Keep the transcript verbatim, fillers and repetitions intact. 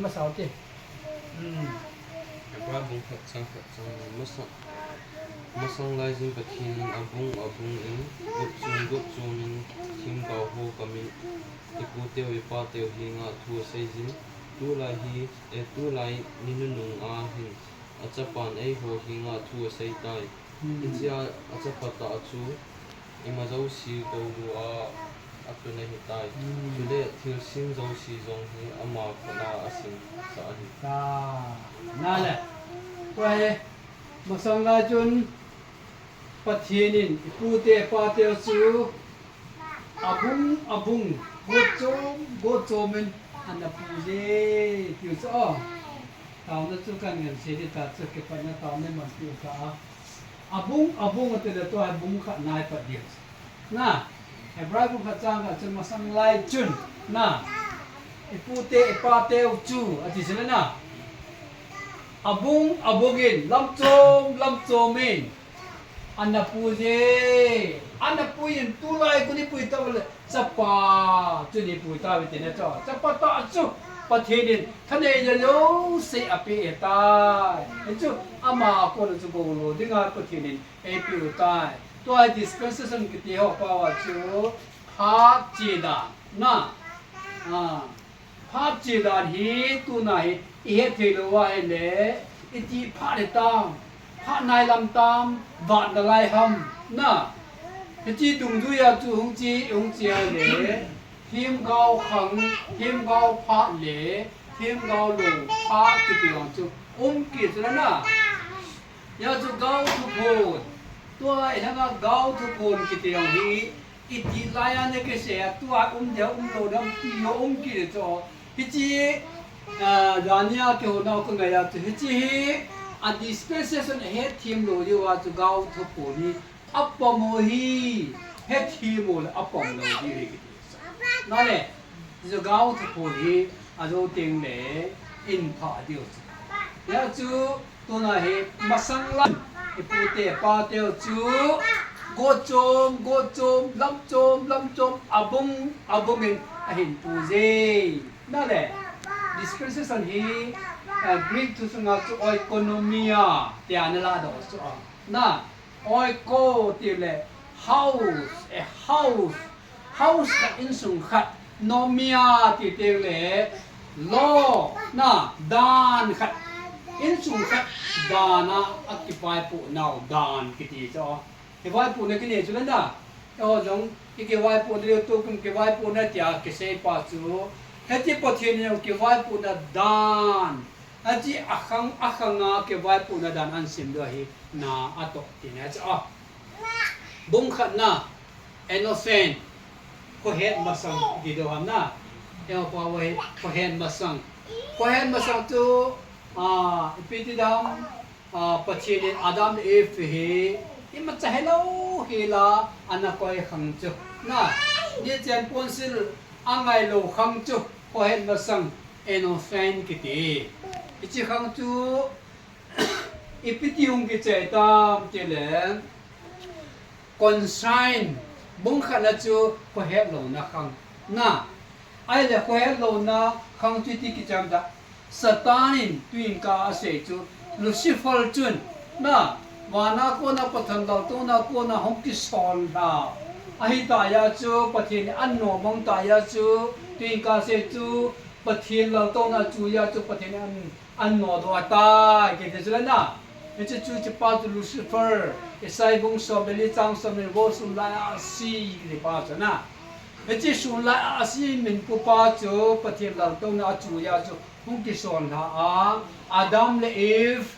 Masang te. Hmm. Hebrai bung khat chang khat chang masang, masang lai jin Pathen in abung abung in, got chom got chom in themgao ho kamin, ipu teu ipa teu henga thu asei jin, tulai hi, eh, tulai ni nunung a hin achapan eiho henga thu asei tai. Hmm. Hichea achapa tah chu ima jouse golua atun ahitai. Hmm. Chule thilsem jouse jong hi ama khut a asemsah ahi. Ka, nale. Tua hi, masang lai chun Pathen in ipu te ipa teu chu abung abung, got chom got chom in ana puiye, tiu chu a. Taona chu kangansei ding ta chu, kipatna taona manpi ta a. Abung, abung ati le tua hi bung khat nai pat ding. Na, Hebrai bung khat chang khat chun masang lai chun, na, ipu te ipa teu chu ati sile na. Abung, abung in, lam chom lam chom in ana puiye. Ana pui in tulai kuni pui tau le, chapa chu ni pui tau ve tina chu. Chapa tah chu Pathen in thanei le jouse apeh tai. Hichu ama kona chu golou dinga Pathen in eipeh u tai. Tua dispensation kiti ho pao a chu phat che dan, na. Ah. Phat che dan hi tuna hi ihet thei lou ahile, iti phat hitam, phat nai lam tam, vat nalai ham, na. Hiche dungjuia chu hung che, hung che ahile, themgao khang, themgao phat le themgao lou phat kiti vang chu um kit chu na. Hia chu gao thuphon. Tua hi langa gao thuphon kiti vang hi, iti laiya nakisei a, tua um dia um lou dam ti ho um kit chu. Hiche, ah, dan a kihouna kangai a chu, hiche hi a dispensation ahet them lou diu a chu gao thuphon hi apom u hi, hethem u le apom lou diu hi kiti. Nale, hiche gao thuphon hi ajou teng le in pha diu chu. Hia chu tuna hi masang lai ipu te ipa teu chu got chom got chom, lam chom lam chom, abung abung in ahin puiye. Nale, dispensation hi, eh, Greek thu sunga chu oikonomia tia ana ladoh chu a. Na, oiko ti le house, a house. House khat, insung khat, nomia ti teng le law, na, dan khat. Insung khat dan a akivaipoh nau dan kiti chu. Kivaipohna kinei chu le na. Eiho jong ikivaipoh le tukum kivaipohna tia kisei pa chu. Hiche Pathen in jong kivaipohna dan. Achi akhang, akhang a kivaipohna dan ahin sem diu ahi na atoh tina chu a. Bung khatna, Anothen, khohet masang ti diu ham na. Eiho pa uva hi khohet masang. Khohet masang chu, a, ipi ti dam, a, Pathen in Adam le Eve hi imacha helou hela ana koi khang chu. Na, nichen ponsil angai lou khang chu khohet masang Anothen kiti. Hiche khang chu ipi ti hung kichai tam ti le, consign, bung khatna chu khohet louna khang. Na, ahile khohet louna khang chu iti kichai tam. Satan in tuin ka asei chu Lucifer chun, na, vana kona Pathen laltouna kona hung kisol lha. Ahitah a chu Pathen in anom mang tah a chu tuin ka asei chu Pathen laltouna chu a chu Pathen in an, anom doh tai kiti chu le na. Hiche chu hiche pa chu Lucifer, Isaiah bung som le li chang som le ni, vo sum lai a si kiti pa chu na. Hiche sum lai a si min pu pa chu Pathen laltouna a chu a chu hung kisol lha a, Adam le Eve